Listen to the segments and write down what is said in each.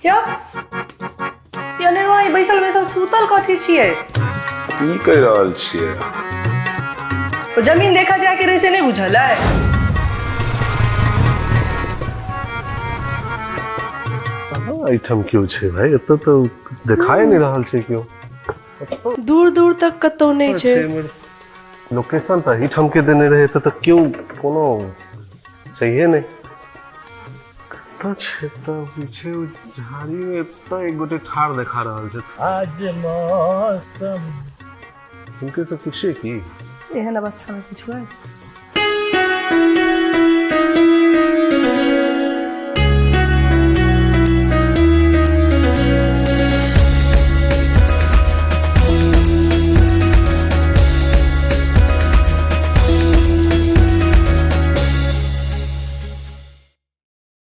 यौ यौ नेनुआ ई बैसल बैसल सुतल कथी छियै? की कहि रहल छियै? ओ जमीन देखा जाके रहै से नहि बुझल अइ? कहाँ एहिठाम केओ छै भाई? एतऽ तऽ देखाए नहि रहल छै केओ। दूर दूर तक कतौ नहि छै। लोकेशन तऽ एहिठाम के देने रहै, एतऽ तऽ केओ कोनो छैहे नहि। कतऽ छै तऽ पीछे ओ झाड़ी मे एतऽ एक गोटे ठाढ़ देखा रहल छै। आज मौसम हुनके से पूछिए की? एहन अवस्था मे पूछबै?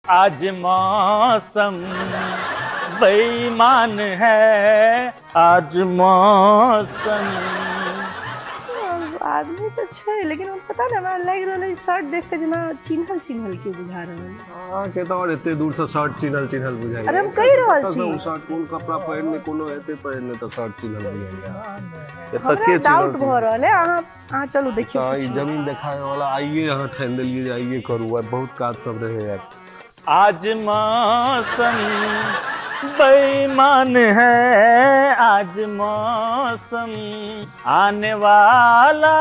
आज मौसम बेईमान है, आज मौसम। आदमी तऽ छै, लेकिन हम पता नहि, हमरा लागि रहल है शर्ट देख के जेना चिन्हल चिन्हल के बुझा रहल है। अहाँके तऽ आओर एते दूर से शर्ट चिन्हल चिन्हल बुझाइया। अरे हम कहि रहल कतऽ से छी। ओ शर्ट कोन कपड़ा पहिरने कोनो हेतै पहिरने तऽ शर्ट चिन्हल बुझाइया। एतऽ हमरा के डाउट चिन्हल? भऽ रहल है। अहाँ अहाँ चलू देखियौ। तऽ ई जमीन देखावे वाला आइए अहाँ ठानि देलियै जे आइए करू, आइ बहुत काज सब रहै यार। आज मौसम बेईमान है, आज मौसम आने वाला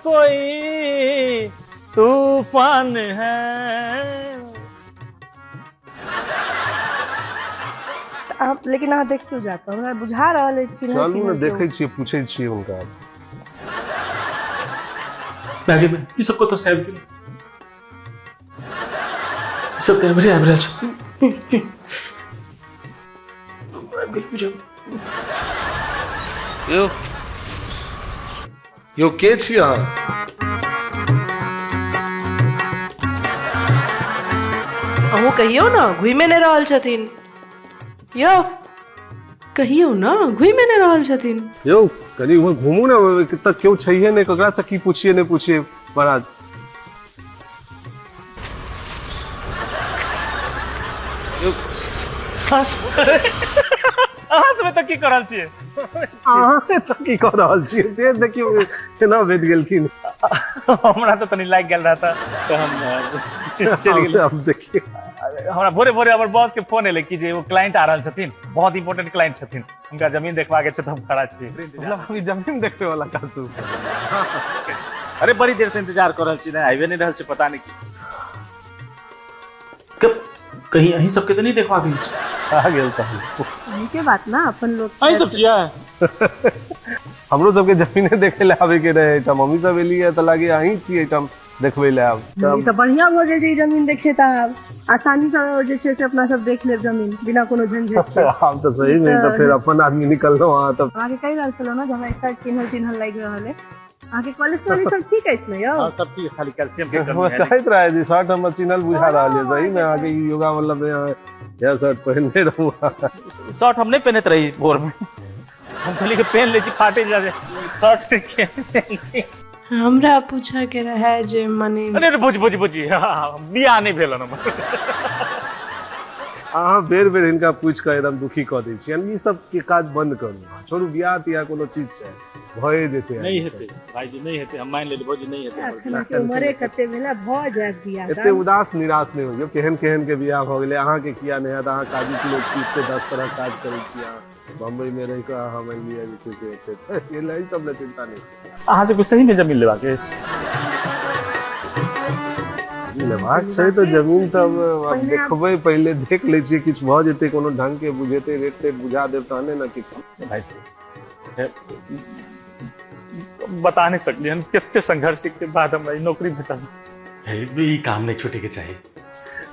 कोई तूफान है। अहाँ लेकिन अहाँ देखियौ जाकऽ, हमरा बुझा रहल अछि चिन्हल चलू ने। चिन्हल केओ। देखै छियै, पूछै छियै हुनका। बैगे में ई सब कतऽ से आबि गेल? ई सब तऽ एम्हरे आबि रहल छै। आबि गेल बुझाउ। यौ यौ, के छी अहाँ? अहूँ कहियौ ने, घुमिए नहि रहल छथिन। यौ कहियौ ने, घुमिए नहि रहल छथिन। यौ कनि उम्हर घुमू ने, कतऽ केओ छैहे नहि, ककरासँ की पूछिए नहि पूछिए महाराज। अहाँ सब एतऽ की कर रहल छियै? अहाँ एतऽ की कऽ रहल छियै से देखियौ, केना भेट गेलखिन। हमरा तऽ तनी लागि गेल रहता तऽ हम चलि गेलियै। आब देखियौ, हमरा भोरे भोरे हमर बॉस के फोन एलै कि जे एगो क्लाइंट आ रहल छथिन, बहुत इंपॉर्टेंट क्लाइंट छथिन, हुनका जमीन देखबाक छै, तऽ हम खड़ा छी। मतलब अभी जमीन देखबै वाला काज शुरू कर देलियै। अरे बड़ी देर से इंतजार कर रहल छी, नहि आबि नहि रहल छै, पता नहि की। कहीं अहीं सबके तऽ नहि देखबाक अछि? आ गेल तहन। नीके बात ना, अपन लोक। अहीं सब छियै? हमरो सबके जमीने देखे लए आबे के रहे एहिठाम, हमही सब एलियै तऽ लागे अहीं छी एहिठाम देखबै लए आब। ई तऽ बढ़िया भऽ गेल जे ई जमीन देखे तऽ आब आसानी से जे छै से अपना सब देख लेब जमीन बिना कोनो झंझट के। आब तऽ सही नहि तऽ फेर अपन आदमी निकललहुँ अहाँ तऽ। अहाँके कहि रहल छलहुँ ने जे हमरा शर्ट चिन्हल चिन्हल लागि रहल है। अहाँके कॉलेज तॉलेज सब ठीक अछि ने यौ? हाँ, सब ठीक, खाली कैल्शियम के कमी हमरा है। कहैत रहे जे शर्ट हमर चिन्हल बुझा रहल है। सही में अहाँके ई योगा वाला में अहाँ इएह शर्ट पहिरने रहू। शर्ट हम नहि पहनैत रही भोर में, हम कहलियै कि पहन लै छी, फाटे जा शर्ट के। हमरा पूछऽ के रहै जे मने अरे अरे, बुझ बुझ बुझी, हाँ, बियाह नहि भेल हन हमर। अहाँ बेर बेर हिनका पूछि कऽ एकदम दुखी कऽ दै छियनि। ई सब के काज बंद करू, छोड़ू। बियाह तियाह कोनो चीज छै, भए जेतै। नहि हेतै भाईजी, नहि हेतै, हम मानि लेली भौजी, नहि हेतै। एखन अहाँके उमरे कते भेला, भऽ जायत बियाह। एते उदास निराश नहि होइयौ। केहन केहन के बियाह भऽ गेलै, अहाँके किया नहि हैत? अहाँ काजुक लोक छी, एते 10 तरहक काज करै छी अहाँ बम्बई मे रहि कऽ। अहाँ मानि लिअ जे छै से एते एहि सब लए चिंता नहि। अहाँ सबके सही में जमीन लेबाक अछि? लेबाक छै तऽ जमीन तऽ आब देखबै, पहिले देख लै छियै, किछु भऽ जेतै कोनो ढंग के बुझेतै, रेट तेट बुझा देब तहने ने किछु। भाई साहब, बता नहीं सकली हम कते संघर्ष के बाद हमरा ई नौकरी भेटल। हे, ई काम नहि छूटे के चाही।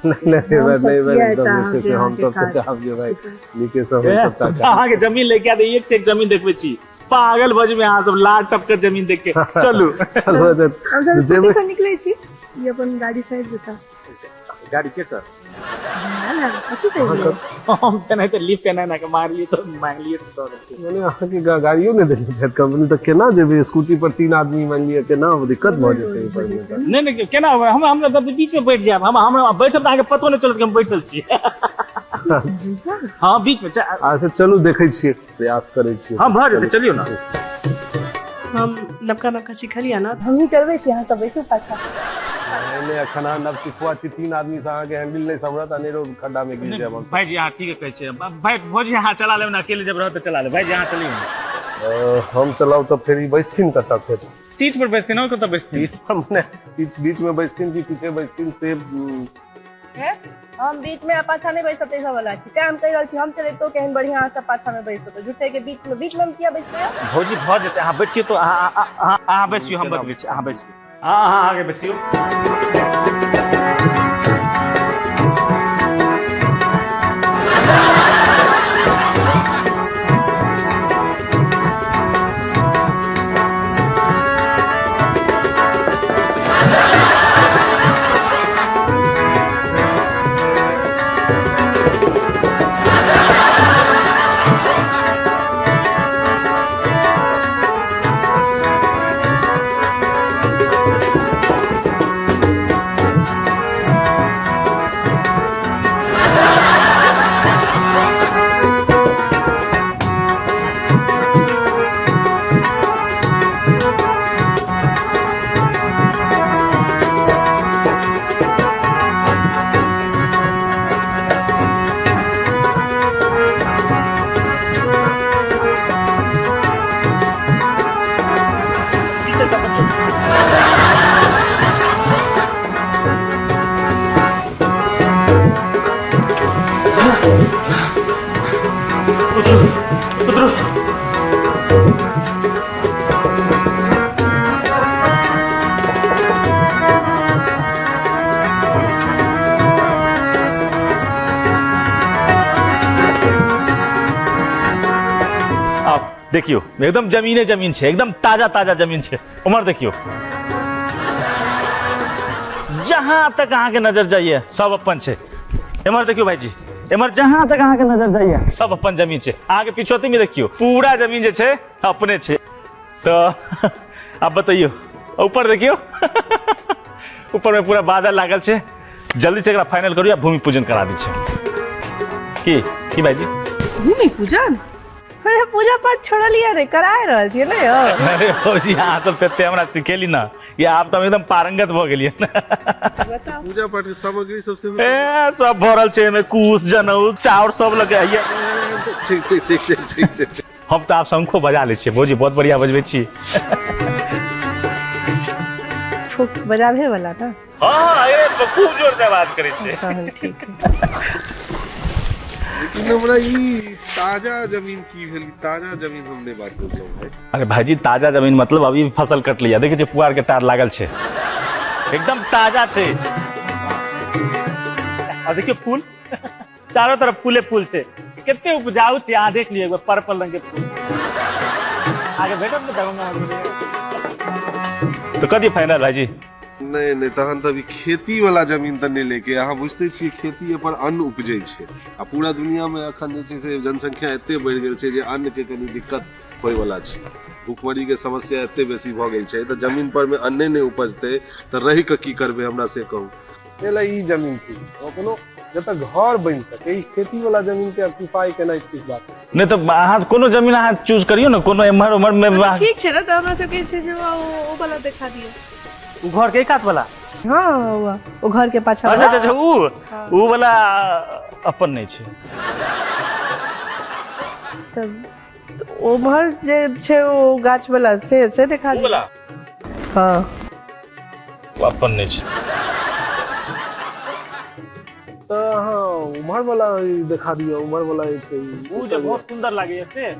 नहीं नहीं हम भाई, सब नहीं भाई, किया एकदम चाहब जे छै से जे हम सब तऽ अहाँके चाहब जे भाई नीके से होय सबटा काज। अहाँके जमीन लेके आदे, एक से एक जमीन देखबै छी, पागल भऽ जेबै अहाँ सब लाल टपकर जमीन देख के। चलू। चलू तऽ हम सब जेबै। स्कूटी से निकलै छी, ई अपन गाड़ी साइड देता। गाड़ी के सर? ना ना, कथी कहियै? हम केनाहिते लिफ्ट एना एना के मारलियै तऽ मांगलियै तऽ दऽ देलकै। मने अहाँके गाड़ियो नहि देने छथि कंपनी, तऽ केना जेबै स्कूटी पर 3 आदमी? मानि लिअ केना दिक्कत भऽ जेतै एहि पर मे तऽ। नहि नहि, केना होबै? हम हमरा बीच में बैठ जायब, हम बैठब तऽ अहाँके पतो नहि चलत कि हम बैठल छी। हँ, बीच में। अच्छा चलू, देखै छियै, प्रयास करै छियै। हँ, भऽ जेतै, चलियौ ने। हम नवका नवका सिखलियै ने। हमही चलबै छी, अहाँ सब बैसू पाछा। नहि नहि, एखन अहाँ नव सिखुआ छी, 3 आदमी से अहाँके हैंडल नहि सम्हरत, अनेरो खड्डा में गिर जायब हम। भाईजी, अहाँ ठीक कहै छियै। भाई, भौजी, अहाँ चला लेब ने, अकेले जब रहत तऽ चला लेब। भाईजी, अहाँ चलियौ ने। हम चलाउ तऽ फेर ई बैसथिन कतऽ फेर? सीट पर बैसथिन और कतऽ बैसथिन? हम ने बीच बीच में बैसथिन कि पीछे बैसथिन से हम बीच में आ पाछा नहि बैसब ताहि सब वाला छी, तें हम कहि रहल छी हम चलैतो केहन बढ़िया, अहाँ सब पाछा में बैसतो झूठे के बीच में, बीच में हम किया बैसबै? भौजी, भऽ जेतै, अहाँ बैठियौ तऽ। अहाँ अहाँ अहाँ बैसियौ, हम बतबै छी। अहाँ बैसियौ, अहाँ अहाँ आगे बैसियौ। पीछे का सब। उतरो, उतरो। आप देखियो, एकदम जमीने जमीन छै, एकदम ताजा ताजा जमीन छै। उम्हर देखियो, जहां तक अहाँके नजर जाइए सब अपन छै। एम्हर देखियो भाईजी, एम्हर जहां तक अहाँके नजर जाइए सब अपन जमीन छै। अहाँके पिछौती में देखियो, पूरा जमीन जे छै अपने छै। तऽ आब बतैयो, ऊपर देखियो, ऊपर में पूरा बादल लागल छै। जल्दी से एकरा फाइनल करू या भूमि पूजन करा दै छै। की की भाईजी? भूमि पूजन? अरे, पूजा पाठ छोड़लियै रे, कराए रहल छियै ने यौ। अरे भौजी, अहाँ सब तते हमरा सिखेली ना, ये आब तऽ हम एकदम पारंगत भऽ गेलियै ने। बताउ। पूजा पाठ के सामग्री सब सेहो? ए, सब भरल छै एहिमे, कुश, जनउ, चाउर सब लगे आइए। ठीक ठीक ठीक ठीक ठीक छै। हम तऽ आब शंखो बजा लै छियै भौजी, बहुत बढ़िया बजबै छी। फूक बजाबे वाला ना? हँ, अरे खूब जोर से आवाज करै छियै। तहन ठीक है। लेकिन हमरा ई ताजा जमीन की भेल? ताजा जमीन हम नहि बात बुझलहुँ भाई। अरे भाईजी, ताजा जमीन मतलब अभी फसल कटलिया, देखै छियै पुआर के टार लागल छै, एकदम ताजा छै। आ देखियौ फूल, चारो तरफ फूले फूल छै, कते उपजाऊ छै। अहाँ देख लियौ एक बेर, पर्पल रंग के फूल आगे भेटत ने दरभंगा में तो। कथी फाइनल भाईजी? नहि नहि, तहन तऽ अभी खेती वाला जमीन तऽ नहि लेके। अहाँ बुझिते छियै, खेती पर अन्न उपजै छै आ पूरा दुनिया मे एखन जे छै से जनसंख्या एते बढ़ि गेल छै जे अन्न के कनि दिक्कत होय वाला छै। भूखमरी के समस्या एते बेसी भऽ गेल छै, तऽ जमीन पर मे अन्ने नहि उपजतै तऽ रहि कऽ की करबै, हमरा से कहू। एहि लए ई जमीन ठीक छै, कोनो जतऽ घर बनि सके। ई खेती वाला जमीन के ऑक्यूपाई केनाइ ठीक बात नहि। नहि तऽ अहाँ कोनो जमीन अहाँ चूज करियौ ने, कोनो एम्हर उम्हर मे। तऽ ठीक छै ने, तऽ हमरा सबके छै जे ओ वाला देखा दियौ। ओ घर के कात वाला? हँ, ओ घर के पाछा। अच्छा अच्छा अच्छा, ऊ वाला अपन नहि छै। तऽ उम्हर जे छै ओ गाछ वाला से से देखा ऊ दियौ। वाला? हँ। ओ अपन नहि छै। तऽ अहाँ उम्हर वाला ई देखा दियौ, उम्हर वाला जे छै ई। ऊ जे बहुत सुंदर लागैया से?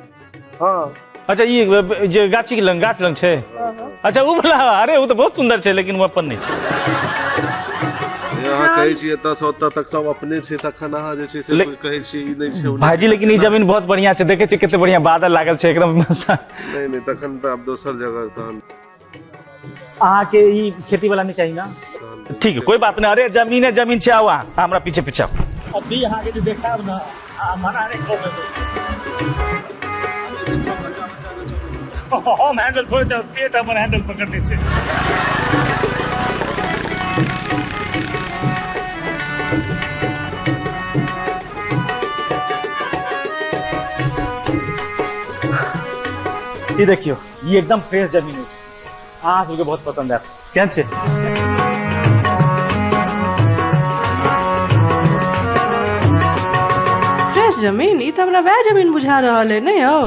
हँ। अच्छा, ई जे गाछी के लग, गाछ लग छै? अच्छा, ऊ वाला। अरे ओ तऽ बहुत सुंदर छै, लेकिन ओ अपन नहि छै। अहाँ कहै छियै एतऽ से ओतऽ तक सब अपने छै, तखन अहाँ जे छै से कहै छियै ई नहि छै, ओ नहि। भाईजी, लेकिन ई जमीन बहुत बढ़िया छै, देखै छियै कते बढ़िया बादल लागल छै एकदम। नहि नहि, तखन तऽ आब दोसर जगह तहन। अहाँके ई खेती वाला नहि चाही ना? तहन ठीक है, कोई बात नहीं। अरे जमीन है, जमीन छै, आउ अहाँ हमरा पीछे पीछे आउ। अभी अहाँके जे देखायब ना, अहाँ मना नहि कऽ पेबै। हम हैंडल थोड़े छै, पेट हमर हैंडल पकड़ने छै। ई देखियौ, ई एकदम फ्रेश जमीन अछि, अहाँ सबके बहुत पसंद आयत। केहन छै? फ्रेश जमीन? ई तऽ हमरा वएह जमीन बुझा रहल है, नहि यौ?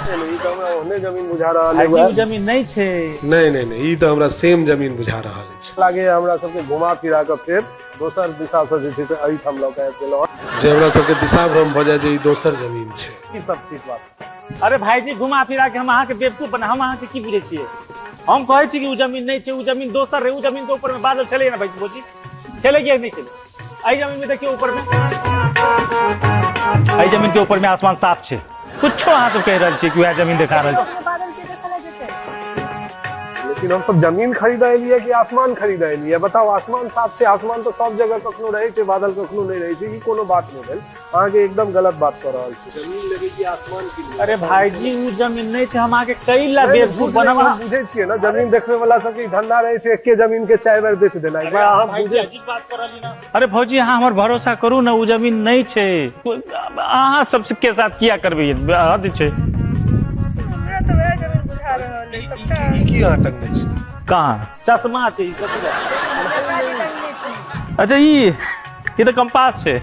ई तऽ हमरा ओहने जमीन बुझा रहल है। ओ जमीन नहि छै। नहि नहि नहि, ई तऽ हमरा सेम जमीन बुझा रहल अछि। लागैए हमरा सबके घुमा फिरा कऽ फेर दोसर दिशा से जे छै से एहिठाम लऽ कऽ आबि गेलहुँ, जे हमरा सबके दिशा भ्रम भऽ जाय जे ई दोसर जमीन छै। ई सब ठीक बात। अरे भाईजी, घुमा फिरा के हम अहाँके बेवकूफ बना, हम अहाँके की बुझै छियै? हम कहै छी कि ओ जमीन नहि छै, ओ जमीन दोसर रहै। ओ जमीन के ऊपर में बादल छलै ने भाईजी? भौजी, छलै कि नहि छलै? एहि जमीन में देखियौ, ऊपर में, एहि जमीन के ऊपर में आसमान साफ छै। कुछो अहाँ सब कहि रहल छियै कि वएह जमीन देखा रहल छै। बादल के देखल जेतै। लेकिन हम सब जमीन खरीदे एलियै कि आसमान खरीदे एलियै, बताउ? आसमान साफ छै, आसमान तऽ सब जगह कखनो रहै छै, बादल कखनो नहि रहै छै। ई कोनो बात नहि भेल, अहाँके एकदम गलत बात कऽ रहल छी। जमीन लेबै कि आसमान किनबै? अरे भाईजी, ओ जमीन नहि छै। हम अहाँके कई ला बेवकूफ बनब? हम बुझै छियै ने, जमीन देखबै वाला सबके ई धंधा रहै छै, एके जमीन के 4 बेर बेच देनाइ। बड़ा हम बुझै। अरे भौजी, अहाँ हमर भरोसा करू ने, ओ जमीन नहि छै। अहाँ सब के साथ किया करबै? हद छै। हमरा तऽ वएह जमीन बुझा रहल है सबटा। ई की अहाँ टंगने छी? कहाँ चश्मा छै ई? कथी लए? सरकारी टंगने छी। अच्छा, ई तऽ कंपास छै।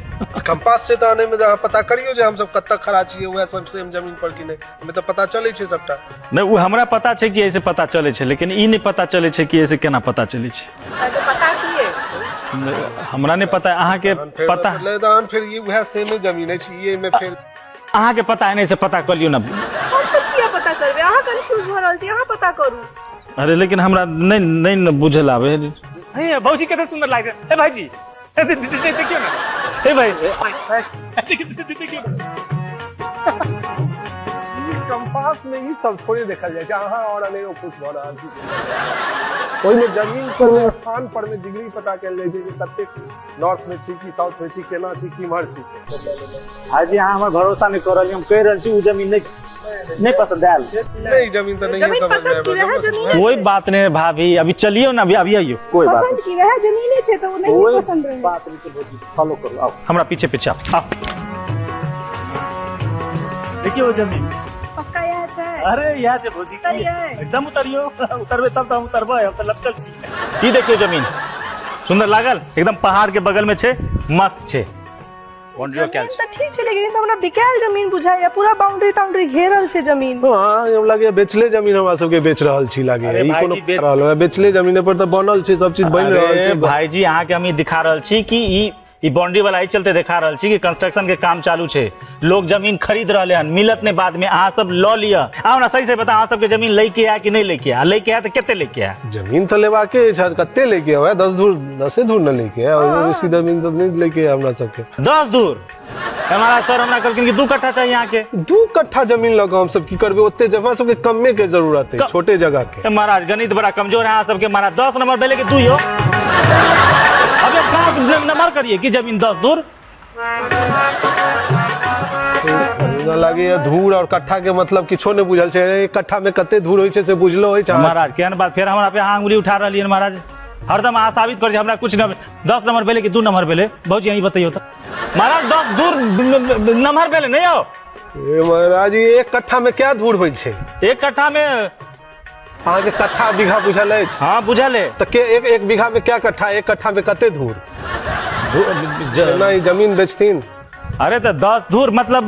कंपास छै तहन एहिमे अहाँ पता करियौ जे हमसब कतऽ खड़ा छियै, उएह सब सेम जमीन पर कि नहि। एहिमे तऽ पता चलै छै सबटा। नहि, ओ हमरा पता छै कि एहिसे पता चलै छै, लेकिन ई नहि पता चलै छै कि एहिसे केना पता चलै छै। तऽ पता की है? हमरा नहि पता, अहाँके तहन फेर पता? नहि, तहन फेर ई उएह सेमे जमीन अछि ई, एहिमे फेर अहाँके पता है नहि से पता कऽ लियौ ने। हम सब किया पता करबै? अहाँ कंफ्यूज भऽ रहल छी, अहाँ पता करू। अरे, लेकिन हमरा नहि नहि ने बुझल आबै हे। भौजी, कते सुंदर लागै छै। ए भाईजी, ए, देखियौ ने। हे भाई, देखियौ ने। ई कंपास में ई सब थोड़े देखल जाइ छै। अहाँ और अनेरो खुश भऽ रहल छी। ओहिमे जमीन पर मे, स्थान पर मे डिग्री पता कयल जाइ छै कि कतेक नॉर्थ में छी कि साउथ में छी, केना छी, किम्हर छी। भाईजी, अहाँ हमर भरोसा नहि कऽ रहल छी। हम कहि रहल छी ओ जमीन नहि, नहि पसंद आयल? नहि, जमीन तऽ नहीं जमीन समझ में पसंद की आबि रहै, रहल। जमीने कोई छै। बात नहीं भाभी, अभी चलियो ना, अभी अभी आइयो, कोई बात पसंद की रहै, जमीने छै तऽ ओ नहीं। नहीं कोई पसंद रहै। बात नहीं छै भौजी, फॉलो करू, आओ हमरा पीछे पीछे आओ, आओ। देखियो जमीन। पक्का इएह छै? अरे, इएह छै भौजी। उतरियै? एकदम उतरियो। उतरबै तब तऽ हम उतरबै, हम तऽ लटकल छी। ई देखियो जमीन, सुंदर लागल? एकदम पहाड़ के बगल में छै, मस्त छै, बाउंड्रीओ जमीन कयल छै। तऽ ठीक छै, लेकिन ई तऽ हमरा बिकायल जमीन बुझाइया, पूरा बाउंड्री ताउंड्री घेरल छै जमीन। हँ, हम लागैया बेचले जमीन हमरा सबके बेच रहल छी लागैया। अरे ई भाईजी, कोनो रहल है, बेचले जमीन पर तऽ बनल छै, सब चीज बनि रहल अरे छै। भाईजी, अहाँके हम ई दिखा रहल छी कि ई बाउंड्री वाला एहि चलते देखा रहल छी कि कंस्ट्रक्शन के काम चालू छै, लोग जमीन खरीद रहले हन, मिलत नहीं बाद में। अहाँ सब लऽ लिअ। अहाँ हमरा सही से बता, अहाँ सबके जमीन लै के है कि नहीं लै के है? लै के है तऽ कते लै के है? जमीन तऽ लेबाके अछि, आज कते लेके है? 10 धूर, 10 धूर न लेके है, ओहिसँ बेसी जमीन तऽ नहि लेके है हमरा सबके। 10 धूर? हमारा सर हमरा कहलखिन कि 2 कट्ठा चाहिए अहाँके। 2 कट्ठा जमीन लऽ कऽ हमसब की करबै? ओते जगह सबके कमे के जरूरत है, छोटे जगह के। ए महाराज, गणित बड़ा कमजोर है अहाँ सबके। महाराज, 10 नंबर भेले कि 2 यो? अबे कहाँ से नंबर करिए कि जमीन 10 धूर? हमरा लागैया धूर और कट्ठा के मतलब किछो नहि बुझल छै। 1 कट्ठा में कते धूर होइ छै से बुझलो होइ छै? महाराज, केहन बात! फेर हमरा पे अहाँ अंगुली उठा रहलियै महाराज। हरदम अहाँ साबित करै छी हमरा कुछ न। 10 नंबर भेलै कि 2 नंबर भेलै? भौजी, अहीं बतैयौ तऽ महाराज, 10 धूर नंबर भेलै नहि यौ? ए महाराज, ई 1 कट्ठा में क्या धूर होइ छै? 1 कट्ठा में अहाँके कट्ठा बीघा बुझल अछि? हाँ, बुझल है। तऽ के एक एक बीघा में क्या कट्ठा, 1 कट्ठा में कते धूर? एना ई जमीन बेचथिन? अरे, तऽ 10 धूर मतलब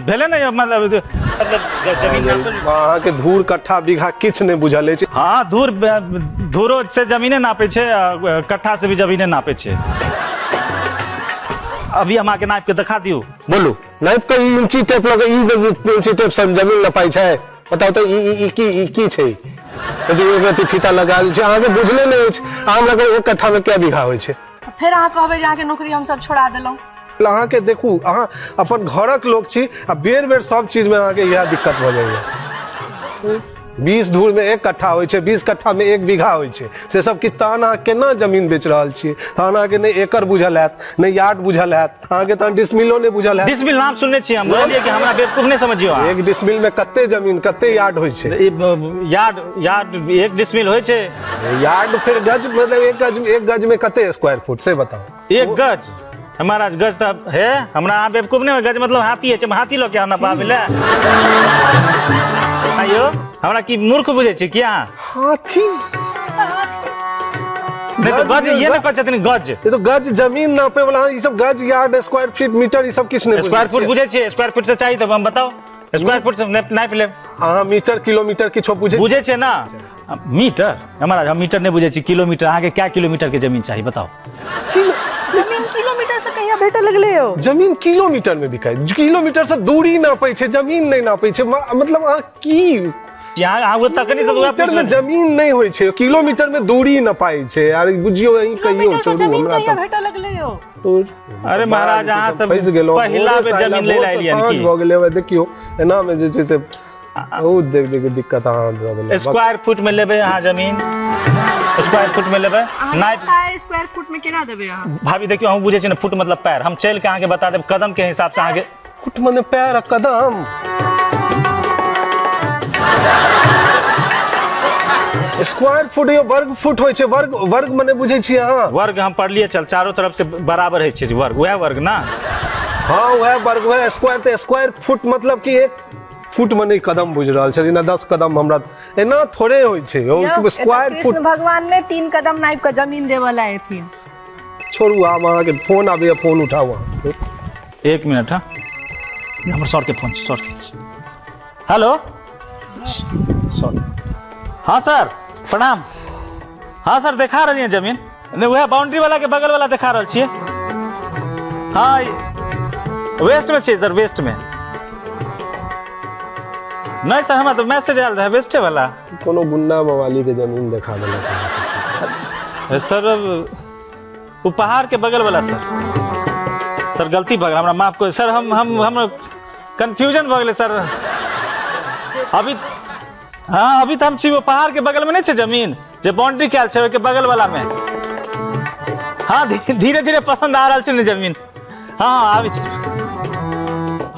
भेलै ने, मतलब जमीन अहाँके धूर, कट्ठा, बीघा किछु नहि बुझल अछि। हाँ, धूर, धूरो से जमीने नापे छै आ, कट्ठा से भी जमीने नापे छै। अभी हम अहाँके नापि के देखा दियौ? बोलू, नापि कऽ। ई इंची टेप लऽ कऽ, ई इंची टेप से जमीन नपाइ छै? बताउ तऽ, ई ई ई की, ई की छै? यदि एक रत्ती फीता लगायल छै, अहाँके बुझले नहि अछि। अहाँ हमरा कहू, 1 कट्ठा में क्या बीघा होइ छै? फेर अहाँ कहबै जे अहाँके नौकरी हमसब छोड़ा देलहुँ। अहाँके देखू, अहाँ अपन घरक लोक छी आ बेर बेर सब चीजमे अहाँके इएह दिक्कत भऽ जाइए। 20 धूर में 1 कट्ठा होइ छै, 20 कट्ठा में 1 बीघा होइ छै, से सब कि तहन अहाँ केना जमीन बेच रहल छियै? तहन अहाँके नहि एकड़ बुझल हैत, नहि यार्ड बुझल हैत, अहाँके तहन डिसमिलो नहि बुझल हैत। डिसमिल नाम सुनने छियै हम। बुझलियै कि हमरा बेवकूफ नहि समझियौ अहाँ। 1 डिसमिल में कते जमीन, कते यार्ड होइ छै? ई, यार्ड, यार्ड 1 डिसमिल होइ छै। यार्ड फेर गज, मतलब 1 गज, 1 गज में कते स्क्वायर फुट, से बताउ। 1 गज महाराज गज तऽ हे हमरा अहाँ बेवकूफ नहि गज मतलब हाथी होइ छै हम हाथी लऽ के आना पाबै लए। आइयो हमरा की मूर्ख बुझै छी की अहाँ? हाथी नहि तऽ गज ये ने कहै छथिन गज। ये तो गज जमीन नापे वाला, ई सब गज यार्ड स्क्वायर फीट मीटर ई सब किछु नहि। स्क्वायर फुट बुझै छियै? स्क्वायर फुट से चाही तऽ हम बताउ, स्क्वायर फुट से नापि लेब। अहाँ मीटर किलोमीटर किछो बुझै? बुझै छियै ना मीटर? महाराज हम मीटर नहि बुझै छी, किलोमीटर। अहाँके क्या किलोमीटर के जमीन चाही बताउ? जमीन किलोमीटर से कहिया भेटऽ लगलै यौ? जमीन किलोमीटर में बिकाय? किलोमीटर से दूरी नापै छै, जमीन नहि नापै छै। मतलब अहाँ की यहाँ अहाँ ओ तकनी से उएह किलोमीटर में जमीन नहि होइ छै, किलोमीटर में दूरी नपाइ छै यार। बुझियौ अहीं कहियौ। किलोमीटर से छोड़ू जमीन हमरा कहिया तऽ भेटऽ लगलै यौ? अरे महाराज, अहाँ सब फँसि गेलहुँ। पहिला बेर जमीन लै लए एलियन साँझ की? भऽ गेलै। अब देखियौ, एना मे जे छै से बहुत देख देख के दिक्कत अहाँ दऽ देलहुँ। स्क्वायर फुट में लेबै अहाँ जमीन? स्क्वायर फुट में लेबै? नापि स्क्वायर फुट में केना देबै अहाँ? भाभी देखियौ, हम बुझै छी ने फुट मतलब पैर। हम चलि के अहाँके बता देब कदम के हिसाब से अहाँके। फुट मने पैर आ कदम स्क्वायर फुट यो वर्ग फुट होइ छै। वर्ग, वर्ग मने बुझै छियै अहाँ? वर्ग हम पढ़लियै चल, चारो तरफ से बराबर होइ छै जे वर्ग, वएह वर्ग ना? हाँ, वएह वर्ग, वएह स्क्वायर। तऽ स्क्वायर फुट मतलब कि एक फुट मने कदम बुझि रहल छथिन आ 10 कदम हमरा एना थोड़े होइ छै यौ, यौ, स्क्वायर एतऽ फुट कृष्ण भगवान ने 3 कदम नापि कऽ जमीन देबऽ लए एथिन। छोड़ू, आब अहाँके फोन आबैए, फोन उठाउ अहाँ। एक मिनट। हाँ, हमर सर के फोन छै, सर के। Hello sir. हाँ सर, प्रणाम। हाँ सर, देखा रहलियै जमीन। नहि, वएह बाउंड्री वाला के बगल वाला देखा रहल छियै। हाँ, वेस्ट में छियै सर, वेस्ट में। नहि सर, हमरा तऽ मैसेज आयल रहै वेस्टे वाला। कोनो गुन्डा मवाली के जमीन देखा देलक अहाँ सबके। सर, ओ पहाड़ के बगल वाला सर। सर गलती भऽ गेल, हमरा माफ करू सर। हम कंफ्यूजन भऽ गेलै सर अभी। हाँ, अभी तऽ हम छी ओ पहाड़ के बगल में नहि छै जमीन जे बाउंड्री कयल छै, ओहिके बगल वाला में। हाँ, धीरे धीरे पसंद आ रहल छै ने जमीन। हाँ हाँ, आबै छी।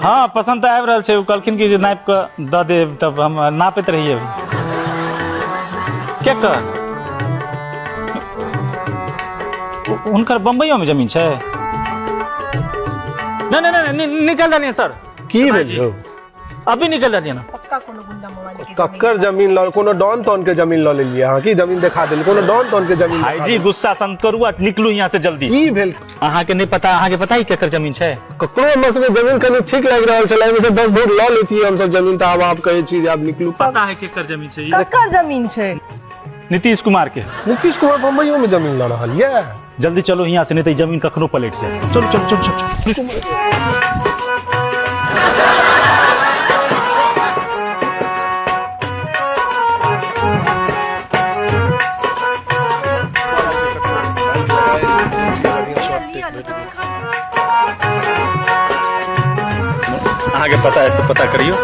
हाँ, पसंद तऽ आबि रहल छै। ओ कहलखिन कि जे नापि कऽ दऽ देब, तब हम नापैत रहियै अभी। केकर? हुनकर बम्बइयोमे जमीन छै। नहि नहि नहि, निकल रहलियै सर। की भेल यौ? अभी निकल रहलियै ना। पक्का कोनो गुंडा मवाली के। कक्कर जमीन लऽ, कोनो डॉन तौन के जमीन लऽ लेलियै अहाँ की? जमीन देखा देली, कोनो डॉन तौन के जमीन देखा भाईजी देली। गुस्सा शांत करू आ निकलू यहाँ से जल्दी। की भेल? अहाँके नहि पता? अहाँके पता ही केकर जमीन छै? ककरो हमरा सबके जमीन कनि ठीक लागि रहल छलै, एहिमे से 10 धूर लऽ लेतियै हमसब जमीन, तऽ आब आप कहै छी जे आब निकलू। पता है केकर जमीन छै ई? ककर जमीन छै? नीतीश कुमार के। नीतीश कुमार बम्बइयो में जमीन लऽ रहल ये? जल्दी चलो यहाँ से, नहीं तो ई जमीन कखनो पलट जाए। चलो चलो चलो चलो, चलो। अहाँके पता अछि तऽ पता करियौ।